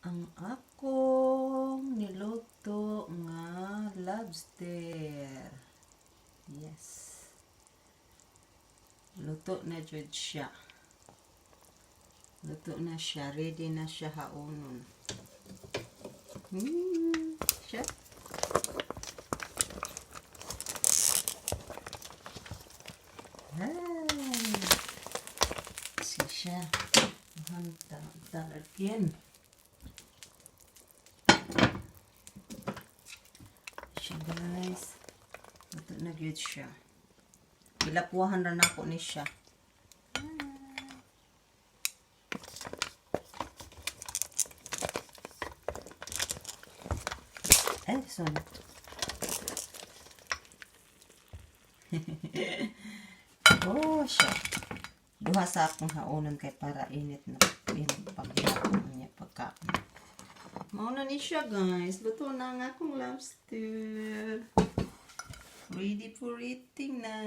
Ang akong niluto nga lobster. Yes. Luto na jud siya. Luto na siya. Ready na siya haonon. Siya. Ay. Si siya. Hanta, talagyan. Siya, guys. Luto na gyud siya. Gilapuhan ra nako ni siya. Ay, sorry. Oh, siya. Duha sa akong haonon kay para init na init paghapon niya pagkaon. Mao na ni siya, guys. Luto na ang akong lobster. Ready for eating na.